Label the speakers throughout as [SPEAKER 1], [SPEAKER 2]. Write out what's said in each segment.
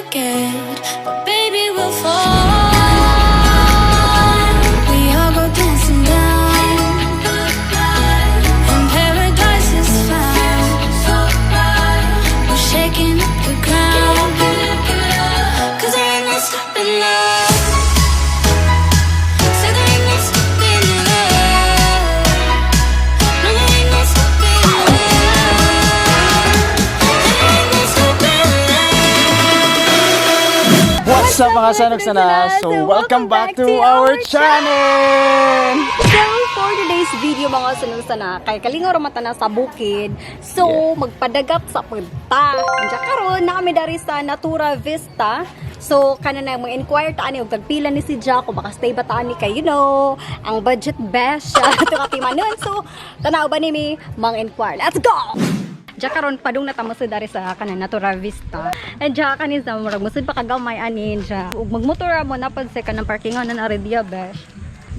[SPEAKER 1] scared, but baby, we'll fall. We all go dancing down, and paradise is found. We're shaking up the ground, 'cause there ain't no stopping us. Say there ain't no stopping us. No, there ain't no stopping us. There ain't no stopping us.
[SPEAKER 2] What's up, mga sanok sana? So welcome back to our channel!
[SPEAKER 3] So, for today's video, mga sunod sana, kay kalingaw ra man ta na sa bukid. So, magpadagap sa punta. Diya karon na kami dari sa Natura Vista. So, kana na mga inquire ta ani og tagpila ni si Jack kung baka stay ba ta ani kay ang budget best siya ito katimanon. So, tanaw ba ni mi mga inquire. Let's go! Diya karon padung na ta mo dari sa kanan Natura Vista. And diya kani sa murag musud pa kagamay ani diya. Ug magmotor mo napad sa kanang parkingan na ari diya, besh.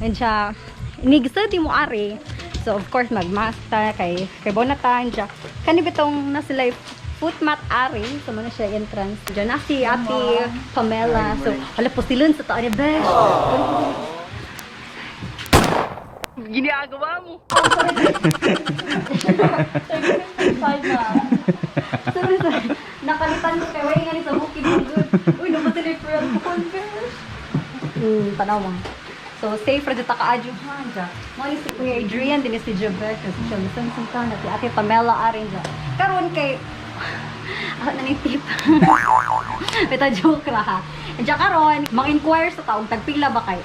[SPEAKER 3] And siya inigsa di mo ari. So of course magmasta kay kay bonatan diya. Kani bitong na sila foot mat ari. So mo na siya entrance. Diya na si Ate Pamela. So hala po silon sa tao ni besh.
[SPEAKER 4] Ginagawa mo.
[SPEAKER 3] Sorry, sorry. Nakalitan ko kay way nga ni sa bukid mo good. Uy, namatay na friend ko converse. Tanaw mo. So, safe ra ta kaadyo ha, dya. Mo ni si Kuya Adrian, din ni si Jabek, si Shamsan Santana, si Ate Pamela arin dya. Karon kay ako na ni tip. Bita joke ra ha. Dya karon, mang-inquire sa taong tagpila ba kay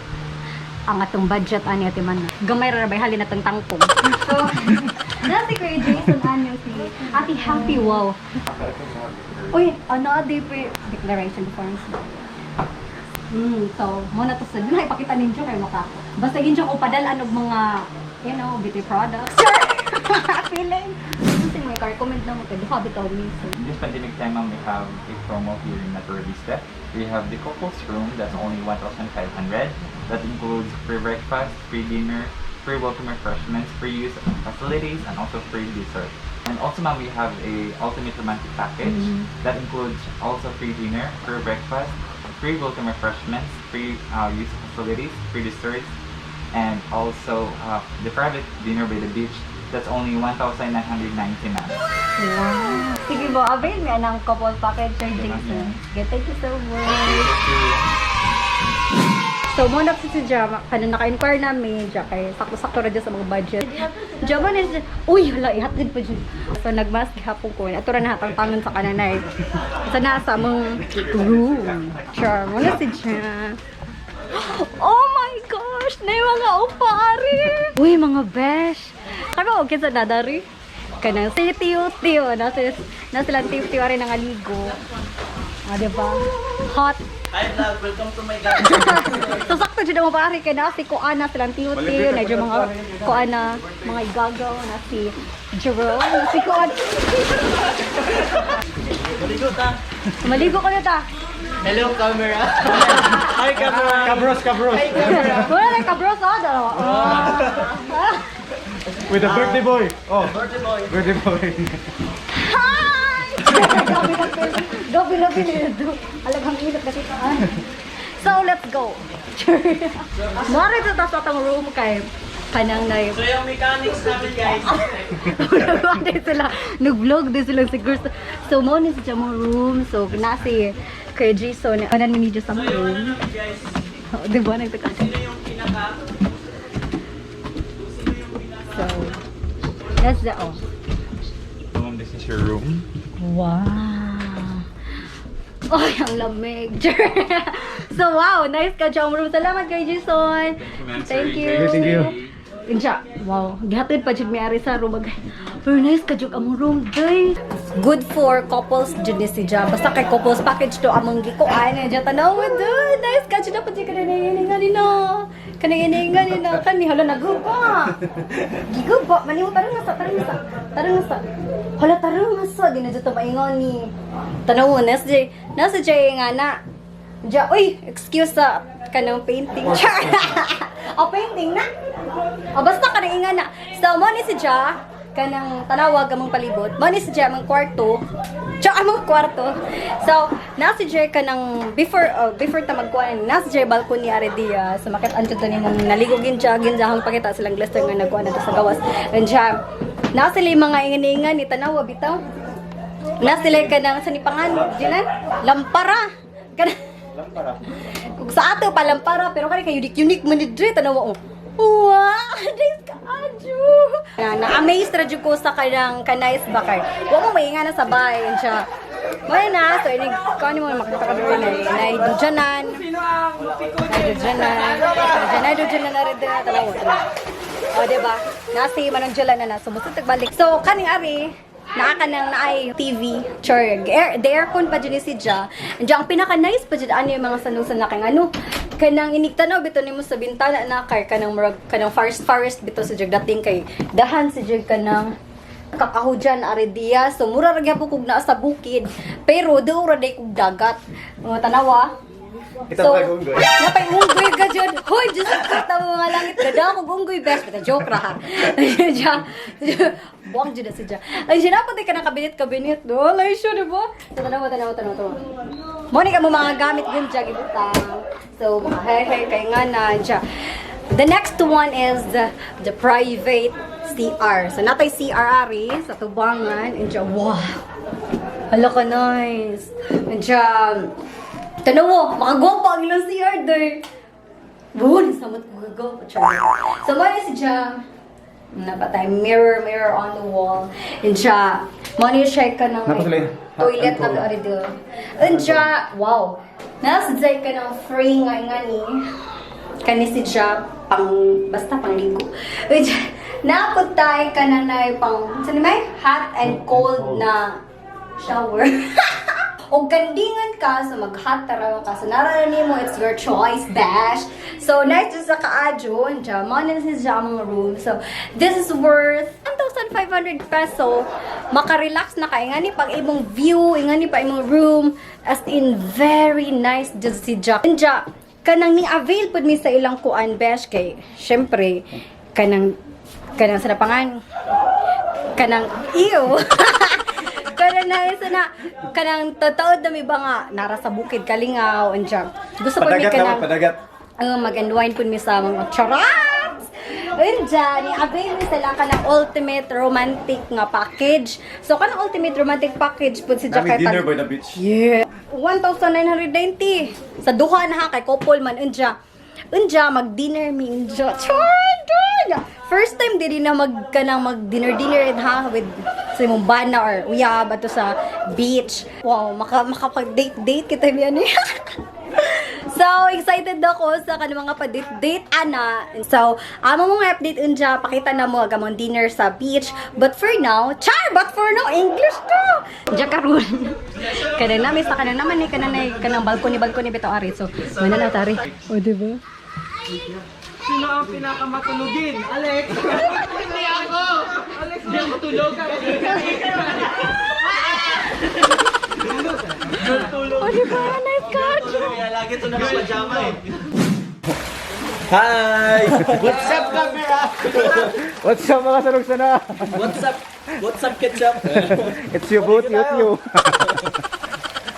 [SPEAKER 3] ang atong budget ani ate man. Gamay ra bay halin atong tangkong. So, na si Kuya Jason ano si Ate Happy, wow. Uy, ano di pa declaration forms. So, mo na to sa na ipakita ninyo kay maka. Basta ginjo ko padal og mga beauty products. Feeling. Kasi may recommend na mo kay duha bitaw mi. So,
[SPEAKER 5] This pandemic time, ma'am, we have a promo here in Natura Vista. We have the couples room that's only 1,500. That includes free breakfast, free dinner, free welcome refreshments, free use of facilities, and also free dessert. And also, ma'am, we have a ultimate romantic package that includes also free dinner, free breakfast, free welcome refreshments, free use of facilities, free desserts, and also the private dinner by the beach. That's only 1,990, ma'am.
[SPEAKER 3] Wow. Sige mo, avail mi anang couple package, Sir
[SPEAKER 5] Sige, ma'am.
[SPEAKER 3] Jason. Okay, thank you so much. So, mo na si Jama, kanan naka-inquire namin, ja kay sakto-sakto ra dyan sa mga budget. Jama ni siya, uy, hala, ihatid pa dyan. So, nagmask gihapon ko. Ato ra na hatang tangan sa kananay. Sa nasa among room. Char, mo na si Ja. Oh my gosh! Na yung mga upari! Uy, mga besh! Kami okay sa dadari. Kanang si Tiyo Tiyo. Nasa, nasa lang Tiyo Tiyo rin ang aligo. Ah, diba? Hot.
[SPEAKER 4] Hi vlog, welcome to my garden.
[SPEAKER 3] So, sakto dyan mo pare kay na si Kuana silang Tiyo Tiyo. Na dyan mga Kuana, mga igagaw na si Jerome, na si Kuana.
[SPEAKER 4] Maligo ta.
[SPEAKER 3] Maligo ko na ta.
[SPEAKER 4] Hello camera. Hi camera.
[SPEAKER 2] Kabros, kabros!
[SPEAKER 4] Hi camera.
[SPEAKER 3] Wala na kabros ah, dalawa. Ah.
[SPEAKER 2] With the birthday boy! Oh,
[SPEAKER 4] Birthday boy.
[SPEAKER 2] birthday boy!
[SPEAKER 3] Hi! Gabi na gabi na pinito. Alagang init na kita. Ah. So, let's go. Narito ta sa atong room kay kanang na
[SPEAKER 4] So yung mechanics namin, guys.
[SPEAKER 3] din sila. Nag-vlog din sila si girls. So, mo ni sa mong room. So, na si Kuya Jason. Ano ni sa
[SPEAKER 4] So
[SPEAKER 3] mong
[SPEAKER 4] yung ano
[SPEAKER 3] room.
[SPEAKER 4] namin, guys,
[SPEAKER 3] Oh, di ba? Nagtaka.
[SPEAKER 4] sino yung pinaka sino yung pinaka
[SPEAKER 3] So, that's the oh.
[SPEAKER 5] Ma'am, this is your room.
[SPEAKER 3] Wow. Ay, ang lamig. So, wow. Nice ka dyan room. Salamat kay Jason.
[SPEAKER 5] Thank you, ma'am.
[SPEAKER 3] Thank you.
[SPEAKER 2] Thank you.
[SPEAKER 3] Inja, wow. Gihatid pa jud mi ari sa room. Pero nice ka jud among room, day. Good for couples jud ni si Ja. Basta kay couples package to among gikuan ja tanaw dude. Nice ka jud dapat jud kanang nga ni no. Kanang nga ni no. Kani hala naguba. Giguba man nimo tarong sa tarong sa tarong sa. Hala tarong sa di na jud to maingon ni. Tanaw nas jay nasa jay nga na. Ja, uy, excuse sa kanang painting. Char. O painting na. O basta kanang inga na. So mo ni si Ja kanang tanawag among palibot. Mo ni si Ja among kwarto. Tsaka ang mga kwarto. So, nasa jay ka ng before ta magkuan, nasa jay balcony ari diya. So makit anto to nimong naligo ginja ginja hang pakita silang glass nga nagkuan na sa gawas. And siya, nasa sila yung mga ingan-ingan ni tanawa bitaw. Nasa sila ka ng sa nipangan, dilan? Lampara. Kana
[SPEAKER 2] Lampara.
[SPEAKER 3] Kung sa ato pa lampara pero kani kay unique unique man ni dre tanawa oh. Wow, nice ka adyo. Na na-amaze ra jud ko sa kanang ka-nice ba kay. Wa mo mainga na sa bahay siya. Mao na so inig kani mo makita ka dre na na dudjanan.
[SPEAKER 4] Sino ang pikon?
[SPEAKER 3] Dudjanan. Dudjanan dudjanan na rin dre tanawa. Tanawa. O diba? Nasi manong dyan na na sumusod balik. So kaning ari naa ka nang naay TV, char, air, the aircon pa dyan ni si Ja. Diyan, ang pinaka-nice pa dyan, ano yung mga sanusan na kay ano, kanang inigtanaw bito nimo sa bintana na kay kanang murag kanang forest forest bito sa jag dating kay dahan si jag kanang kakahujan ari diya. So mura ra gyapon kog naa sa bukid, pero duo ra day kog dagat. Mga tanawa.
[SPEAKER 2] Kita pa kay unggoy.
[SPEAKER 3] Napay unggoy ka dyan. Hoy, Diyos ko, tama mga langit. Gada ako unggoy, best. Basta joke ra ha. Diyan. Buwang dyan na si Diyan. Ay, siya napatay ka ng kabinet-kabinet. No, alay siya, di ba? So, tanawa, tanawa, tanawa, tanawa. Mo ni ka mo mga gamit dun dyan, ibutang. So, mga hey, kay nga na, dyan. The next one is the private CR. So, natay CR ari sa tubangan. And dyan, wow. Hala ka, nice. And dyan, tanawa, makagwapa ang ilang CR day. Buwan, samot ko gagawa. So, mo ni si Jam. Napatay, mirror, mirror on the wall. And siya, mo ni siya ka ng
[SPEAKER 2] Napa sila yun?
[SPEAKER 3] toilet na ari do. And siya, wow. Nasa siya ka ng free nga nga ni. Kani si siya, pang, basta pangligo. And siya, naputay ka na na pang, saan may? Hot and cold na shower. O gandingan ka, so mag-hot tarawa ka. So nararan mo, it's your choice, bash. So nice just sa kaadyo, and dyan, mo na siya ang mga room. So this is worth 1,500 peso. Makarelax na ka. Ingani pag imong view, ingani pa imong room. As in, very nice just si Jack. And dyan, kanang ni avail pud mi sa ilang kuan besh kay syempre kanang kanang sa napangan kanang iyo kanang na isa na kanang totoo na mi ba nga nara sa bukid kalingaw and jam gusto ko mi
[SPEAKER 2] Padagat naman,
[SPEAKER 3] kanang
[SPEAKER 2] padagat.
[SPEAKER 3] Mag-unwind po mi sa mga charats. Ayun dyan, i-avail mi sila kanang ultimate romantic nga package. So, kanang ultimate romantic package po si
[SPEAKER 2] Nami
[SPEAKER 3] Jack
[SPEAKER 2] dinner by the beach.
[SPEAKER 3] Yeah. 1,990. Sa duha na ha, kay couple man. Unja. Unja, mag-dinner mi. Unja. Char! Char! First time dili na mag kanang mag-dinner-dinner ha with sa imong bana or uyab ato sa beach. Wow, makapag-date-date kita mi ani. So, excited ako sa kanang mga pa-date-date, ana. So, amo mo nga update unja, pakita na mo gamong dinner sa beach. But for now, char! But for now, English to! Diya karon. Kanang namin sa kanang naman ni kanang nay kanang balcony balcony bitaw ari. So, wala na tari. O, di ba?
[SPEAKER 4] Sino ang pinakamatulugin? Alex! Hindi ako! Alex, hindi ako tulog.
[SPEAKER 3] O, di ba? Nice catch!
[SPEAKER 4] Kaya lagi ito nakapajama eh.
[SPEAKER 2] Hi!
[SPEAKER 4] What's up, camera?
[SPEAKER 2] What's up mga sarugsana?
[SPEAKER 4] What's up? What's up, ketchup?
[SPEAKER 2] It's your boat, you you.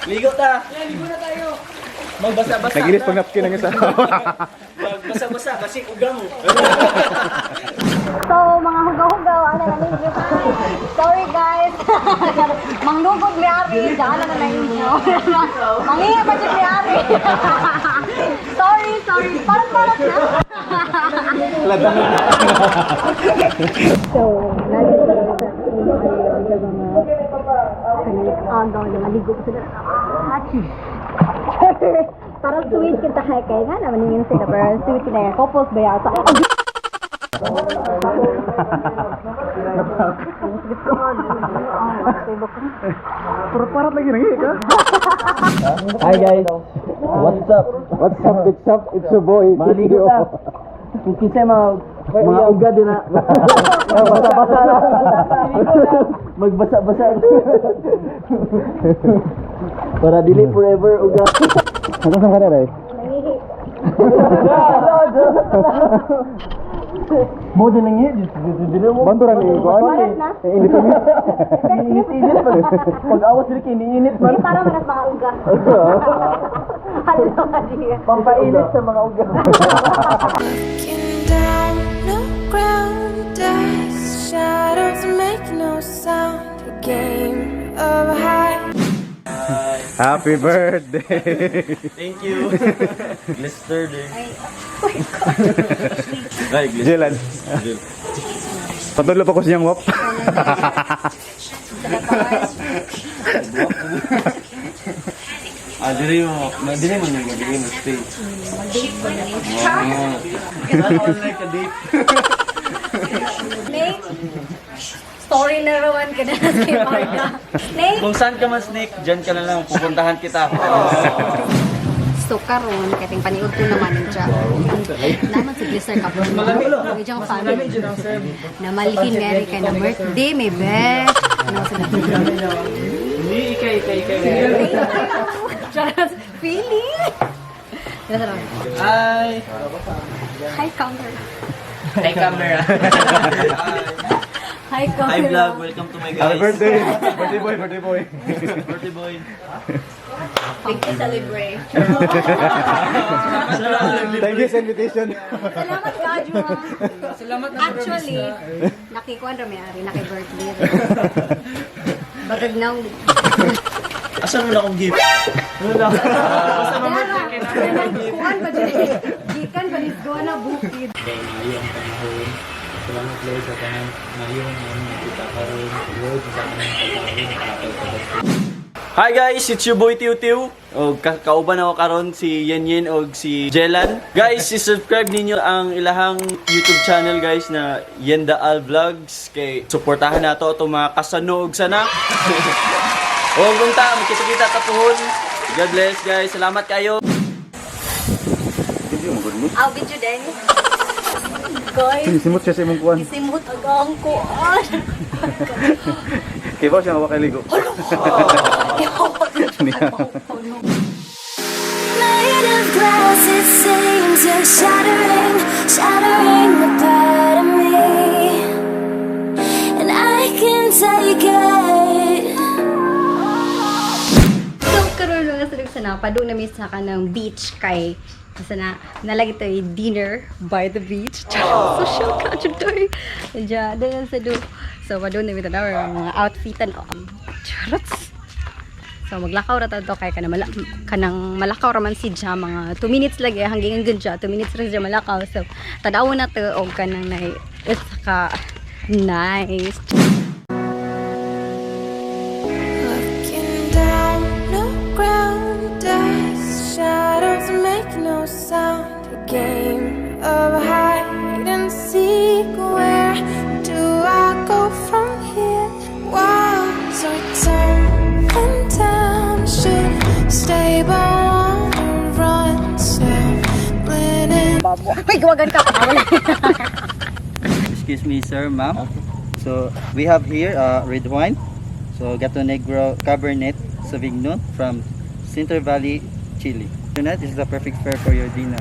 [SPEAKER 4] Ligo ta! Yeah, ligo na tayo. Magbasa-basa.
[SPEAKER 2] Nagilis pag napkin ang isa.
[SPEAKER 4] Magbasa-basa kasi ugang.
[SPEAKER 3] So, mga hugaw-hugaw, ano na ninyo? Sorry guys. Manglugod mi ari, daan na na ninyo. Mangingi pa jud mi ari. Sorry, sorry. Parang parang na. So, nandito na sa sa mga kanang agaw na maligo pa sila. Ah, parang sweet kita kay kay nga naman yung sila pero sweet kita kay couples ba yata?
[SPEAKER 2] Purot-parot lagi nangi ka.
[SPEAKER 4] Hi guys! What's up?
[SPEAKER 2] What's up, what's up? It's your boy.
[SPEAKER 4] Maligo ta. Kung mga
[SPEAKER 2] Mga uga din na. Basa-basa na.
[SPEAKER 4] Magbasa-basa. Para dili forever uga.
[SPEAKER 2] Hanggang saan ka na, Ray?
[SPEAKER 3] Nangihi.
[SPEAKER 4] Mo din lang yun.
[SPEAKER 2] Bando ra ni kuan.
[SPEAKER 3] Waras na.
[SPEAKER 2] Init init. Init pag pag awas dili kay iniinit man.
[SPEAKER 3] Di para manas mga uga. Halo ka diya.
[SPEAKER 4] Pampainit sa mga uga.
[SPEAKER 1] Looking down, no ground, dust, shadows make no sound. A game of hide.
[SPEAKER 2] Happy birthday.
[SPEAKER 4] Thank you. Glister din.
[SPEAKER 3] Ay, oh my God.
[SPEAKER 4] Ay, glister.
[SPEAKER 2] Jelan. Patulo pa ko siyang wap.
[SPEAKER 4] Ah, dili mo, dili mo nang dili mo stay.
[SPEAKER 3] Mag-date ba na?
[SPEAKER 4] Sana all like a date.
[SPEAKER 3] Snake? Story na rawan ka na kay Marga. Snake?
[SPEAKER 4] Kung saan ka man snake, dyan ka na lang pupuntahan kita.
[SPEAKER 3] So karon kay ting paniud ko naman niya. Naman si Glister ka bro. Medyo ang family. Namalhin Mary kay na birthday may be. Ano sa
[SPEAKER 4] Hindi, ikay, ikay, ikay.
[SPEAKER 3] Charas, feeling.
[SPEAKER 4] Hi!
[SPEAKER 3] Hi, camera.
[SPEAKER 4] Hi, camera.
[SPEAKER 3] Hi, camera.
[SPEAKER 4] Hi, vlog. Welcome to my guys.
[SPEAKER 2] Happy birthday. Birthday boy, birthday boy.
[SPEAKER 4] Birthday boy.
[SPEAKER 3] Thank you, celebrate.
[SPEAKER 2] Thank you sa invitation.
[SPEAKER 3] Salamat, Kajwa. Salamat na Actually, nakikuan ra may ari, naki-birthday. Bagag na.
[SPEAKER 4] Asan mo na akong gift? Wala. Basta
[SPEAKER 3] Dara, kuan ba dyan? Gikan ba ni na bukid?
[SPEAKER 5] Kay maayong panahon. Salamat Lord sa tanan maayong namin nakita karon. Lord sa tanan pagkaon apel ka.
[SPEAKER 4] Hi guys, it's your boy Tiu Tiu. Og kauban ako karon si Yen Yen og si Jelan. Guys, i-subscribe ninyo ang ilahang YouTube channel guys na Yenda Al Vlogs kay suportahan nato atong mga kasano og sana. Og unta, magkita-kita ta puhon. God bless guys. Salamat kayo.
[SPEAKER 3] Aw, video din. Guys,
[SPEAKER 2] Simot siya sa imong kuan.
[SPEAKER 3] isimot ang ang kuan.
[SPEAKER 2] Kay ba siya nga kay ligo.
[SPEAKER 1] Made of glass, it seems you're shattering, shattering the part of me. And I can take it.
[SPEAKER 3] So, karon mga sunog sana, padung na sa kanang beach kay sana nalagi to dinner by the beach. Charot, social ka jud toy. Diya, dahil sa do. So, padung na mi tanaw ang mga outfitan. Oh, charot. So, maglakaw ra ta to kay kanang mala, kanang malakaw ra man si Ja mga 2 minutes lagi hanggang hanggang siya 2 minutes ra siya malakaw. So, tanaw na to og kanang nay it's ka nice.
[SPEAKER 1] Looking down, no ground, dust, shadows make no sound. A game of hide and seek. Where do I go from here? Walls are tumbling down. Should stay, but wanna run. Stumbling in.
[SPEAKER 3] Uy, gawagan ka. Wala.
[SPEAKER 6] Excuse me, sir, ma'am. So we have here red wine. So Gato Negro Cabernet Sauvignon from Center Valley, Chile. Tonight is the perfect pair for your dinner.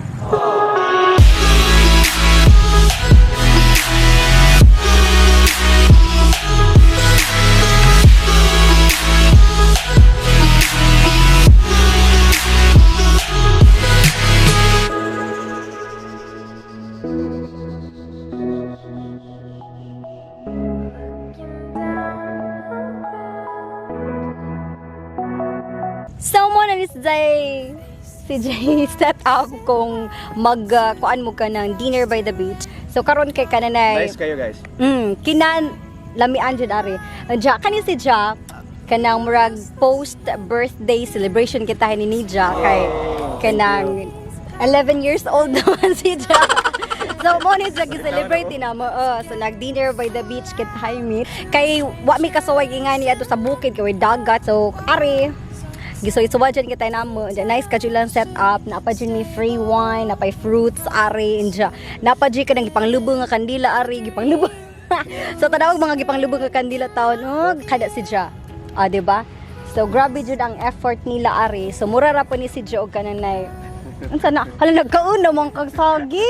[SPEAKER 3] So mo na Miss Jay, si Jay set up kung mag kuan mo ka ng dinner by the beach. So karon kay kananay.
[SPEAKER 2] Nice kayo guys.
[SPEAKER 3] Kinan lamian jud ari. Ja kani si Ja kanang murag post birthday celebration kita ni Nija kay kanang 11 years old naman si Ja. So mo ni siya gi-celebrate na mo. Oh, so nag dinner by the beach kit mi. Kay wa mi kasuway ingani ato sa bukid kay way dagat. So ari gisoy-suwa dyan kita namo. Diyan, nice ka lang set up. Napa dyan may free wine, napay fruits ari inja. Napa dyan ka ng gipanglubong nga kandila ari, gipanglubong. So tanawag mga gipanglubong nga kandila taon, oh, kada si Ja. Ah, di ba? So grabe jud ang effort nila ari. So mura ra po ni si Ja og kananay. Unsa na? Hala nagkaon na man kag saging.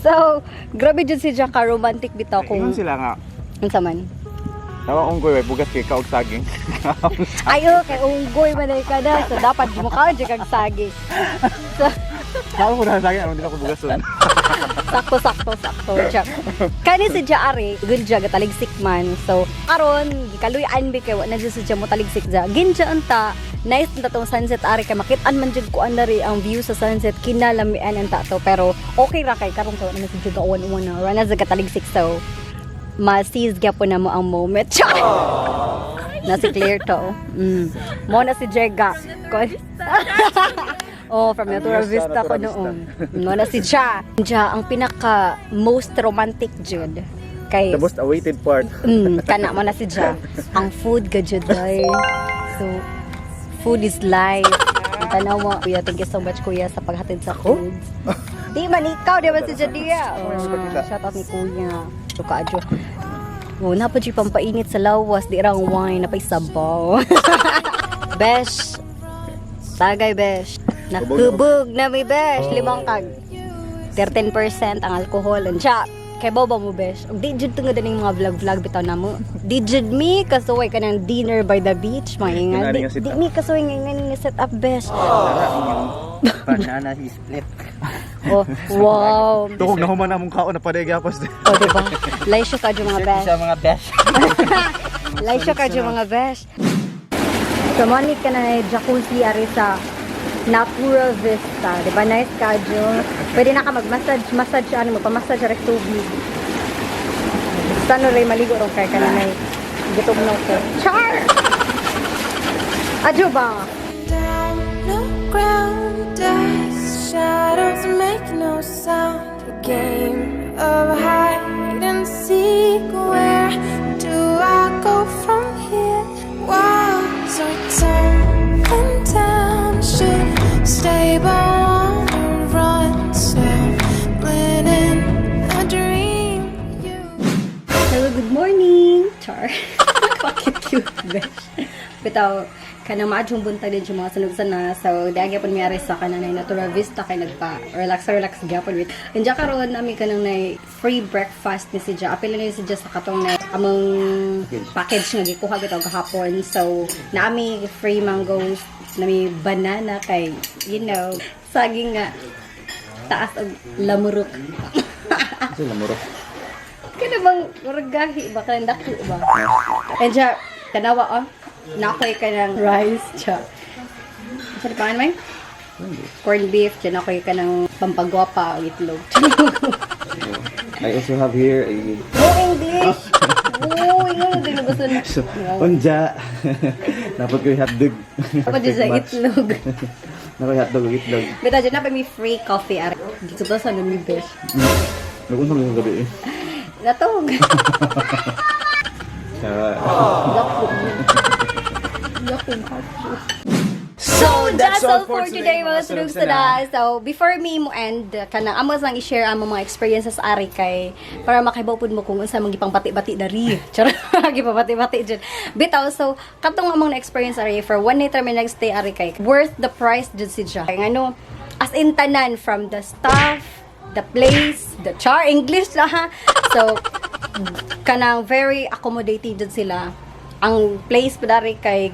[SPEAKER 3] So, grabe jud si Jack ka romantic bitaw kung
[SPEAKER 2] Ingon sila nga.
[SPEAKER 3] Unsa man.
[SPEAKER 2] Tawa unggoy way bugas kay kaog saging.
[SPEAKER 3] Ayo kay unggoy man ay ka na. So dapat mukha jud kag sagi. So,
[SPEAKER 2] Kaon ko na saging aron di na ko bugason.
[SPEAKER 3] Sakto, sakto, sakto. Jack. Kani si Jaari, good siya, gataligsik man. So, karon gikaluy-an bi kay wa na jud si Ja mo taligsik ja. Ginja anta, nice unta tong sunset ari kay makit-an man jud ko ari ang view sa sunset, kinalamian anta to. Pero okay ra kay karon kay wa naman si Ja uwan-uwan na. Wa na sa gataligsik, so ma-seize gyapon na mo ang moment. Char! Na si Claire to. Mo na si Jega. Oh, from Natura
[SPEAKER 2] Ang view sa
[SPEAKER 3] Vista ko
[SPEAKER 2] Natura Vista.
[SPEAKER 3] noon. Mo na si Ja. Ja, ang pinaka most romantic jud. Kay
[SPEAKER 2] The most awaited part.
[SPEAKER 3] Kana mo na si Ja. Ang food ka jud ay. So, food is life. Ang tanaw mo, kuya, thank you so much, kuya, sa paghatid sa food. Di man ikaw, di man si Jadia. Oh, shout out ni kuya. So, kaadyo. Oh, napa jud pampainit sa lawas, di rang wine, napay sabaw. Besh. Tagay, besh. Nakubog na may besh, limang kag. 13% ang alcohol. Unsa, kay ba mo, besh? Ug di jud tungo dining mga vlog-vlog bitaw namo. Di jud mi kasuway kanang dinner by the beach, mga ingan.
[SPEAKER 2] Ingani
[SPEAKER 3] Di,
[SPEAKER 2] nga sit
[SPEAKER 3] di
[SPEAKER 2] up.
[SPEAKER 3] mi kasuway nga ingani nga set up, besh.
[SPEAKER 6] Tara, inyong banana split.
[SPEAKER 3] Oh, wow.
[SPEAKER 2] Tukog na human among kaon na paday gyapos.
[SPEAKER 3] Oh, diba? Laysyo ka dyan, mga besh.
[SPEAKER 6] Sa mga besh.
[SPEAKER 3] Laysyo ka dyan, mga besh. So, money ka na jacuzzi ari sa Natura Vista. Diba? Nice ka, Jo. Pwede na ka mag-massage, massage, ano, magpa-massage ari sa tubig. Basta no rin maligo ron kay ka na may gutom na ko. Char! Adyo ba?
[SPEAKER 1] Down, no ground, dust, shadows make no sound. A game of hide and seek. Where do I go from here? Walls are tumbling down. Should stay, but wanna run. Stumbling in a dream. You.
[SPEAKER 3] Hello, good morning! Char. Bakit cute, besh? Bitaw, kanang maadyong buntag din siya mga sunog sana. So, di gyapon mi ari sa kanang nay Natura Vista kay nagpa relax relax gyapon with. Unya karon nami kanang nay free breakfast ni si Ja. Apil na ni si Ja sa katong na among package nga gikuha bitaw gahapon. So, naami free mangoes, nami banana kay saging nga taas og lamurok.
[SPEAKER 2] Kasi lamurok.
[SPEAKER 3] Kana bang murag gahi ba kanang dako ba? And siya, tanawa oh. Nakoy ka ng rice siya. Sa pangan may? Corned beef, diyan ako'y ka ng pampagwapa o itlog.
[SPEAKER 4] I also have here a
[SPEAKER 3] No English! Oo, ingon din gusto na.
[SPEAKER 4] So, unja. Dapat ko hotdog.
[SPEAKER 3] Ako dyan sa itlog.
[SPEAKER 4] Nakoy hotdog ug itlog.
[SPEAKER 3] Bitaw dyan na pa may free coffee. Ari. Dito ba sa nami besh?
[SPEAKER 4] Nagunsa man sa gabi eh.
[SPEAKER 3] Natog.
[SPEAKER 4] Saka,
[SPEAKER 3] So, that's all for today, mga sunog sana. So, before me mo end, kanang amo lang i-share ang mga experiences ari kay para makaibaw pud mo kung unsa man gipang bati-bati dari. Charot, gipabati-bati jud. Bitaw, so katong among na-experience ari for one night mi nag-stay ari kay worth the price jud si siya. Kay ngano, as in tanan from the staff, the place, the char English lah ha. So, kanang very accommodating jud sila. Ang place pa dari kay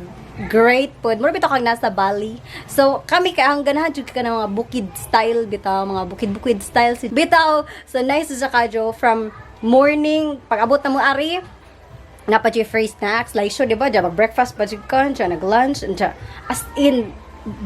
[SPEAKER 3] great pod. Mura bitaw kang nasa Bali. So kami kay ang ganahan jud ka ng mga bukid style bitaw, mga bukid-bukid style si bitaw. So nice sa kadyo from morning pag abot na mo ari napa jud free snacks like sure, di ba, dyan mag-breakfast pa jud ka dyan nag-lunch dyan as in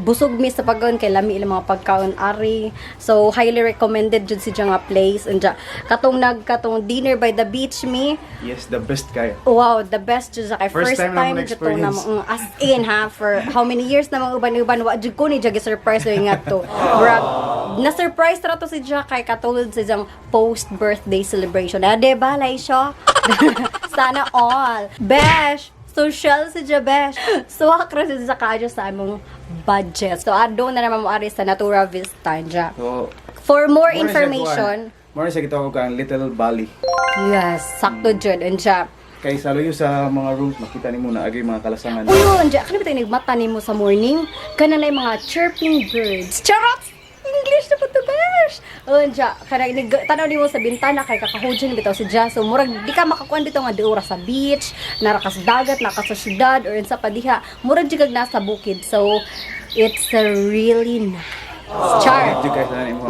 [SPEAKER 3] busog mi sa pagkaon kay lami ilang mga pagkaon ari. So highly recommended jud si nga place. And katong nag katong dinner by the beach mi.
[SPEAKER 2] Yes, the best kayo.
[SPEAKER 3] Wow, the best jud sa kay
[SPEAKER 2] First
[SPEAKER 3] first
[SPEAKER 2] time
[SPEAKER 3] time,
[SPEAKER 2] na mo
[SPEAKER 3] jud to na
[SPEAKER 2] na-experience.
[SPEAKER 3] mo, as in ha, for how many years na mga uban-uban wa jud ko ni jud surprise nga to. Brag, na surprise ra to si Jack kay katulad sa isang post birthday celebration. Ah, diba, Laisha? Sana all. Besh, social si Jabesh. Suwak ra si Zakajo sa among budget. So, ado na naman mo ari sa Natura Vista. Dya.
[SPEAKER 2] So,
[SPEAKER 3] For more information,
[SPEAKER 2] More sa gitawag ka ang Little Bali.
[SPEAKER 3] Yes, sakto jud unya.
[SPEAKER 2] Kay sa luyo sa mga rooms makita nimo na agay mga kalasangan.
[SPEAKER 3] Uy, unya, kana ba tayo nagmata nimo sa morning? Kana na yung mga chirping birds. Charot! English na po to, besh! Besh. Unja, kanang tanaw nimo sa bintana kay kakahudyon bitaw si Ja. So murag di ka makakuan bitaw nga duura sa beach, nara ka sa dagat, naka sa syudad or sa padiha. Murag jud kag nasa bukid. So it's a really nice. Char.
[SPEAKER 2] Medyo guys na imo.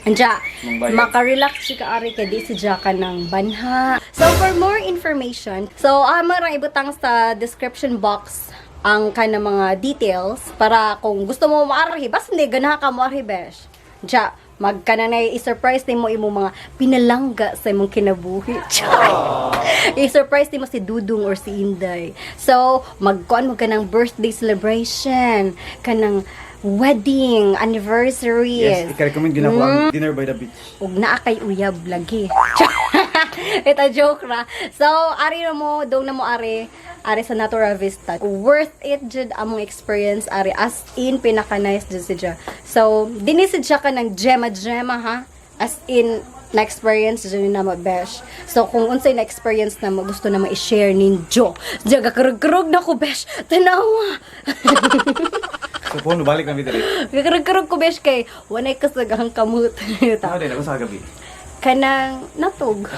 [SPEAKER 3] Anja,
[SPEAKER 2] Mong bayad.
[SPEAKER 3] maka-relax siya ka ari kay di si ka ng banha. So for more information, so amo rang ibutang sa description box ang kana mga details para kung gusto mo maarhi, basta hindi ganaha ka mo arhi, besh. Anja, magkana na i-surprise nimo imong mga pinalangga sa imong kinabuhi. Char! I-surprise nimo si Dudong or si Inday. So, magkuan mo ka ng birthday celebration, kanang wedding, anniversary.
[SPEAKER 2] Yes, i-recommend gyud nako ang dinner by the beach.
[SPEAKER 3] Ug naa kay uyab lagi. Ito joke ra. So, ari na mo, dong na mo ari, ari sa Natura Vista. Worth it jud among experience ari, as in pinaka nice jud siya. So, dinhi sad siya ka ng gema gema ha. As in na-experience jud na mo, besh. So, kung unsay na-experience na mo gusto na mo i-share ninyo. Diya gakarug-karug na ko, besh. Tanawa.
[SPEAKER 2] So phone balik na mi diri.
[SPEAKER 3] Gakarug-karug ko, besh, kay wanay kasagang kamot.
[SPEAKER 2] Tao din ako sa gabi.
[SPEAKER 3] Kanang natog.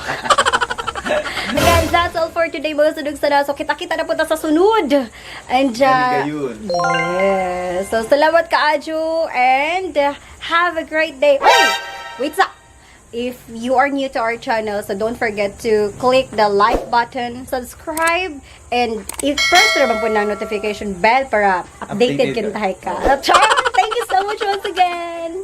[SPEAKER 3] Again, that's all for today, mga sunog sana. So, kita-kita na po ta sa sunod. And,
[SPEAKER 2] Gani gayon.
[SPEAKER 3] Yes. So, salamat kaayo and have a great day. Wait! Wait sa! If you are new to our channel, so don't forget to click the like button, subscribe, and i-press na po ng notification bell para updated
[SPEAKER 2] Updated
[SPEAKER 3] kintahay ka. Char! Thank you so much once again!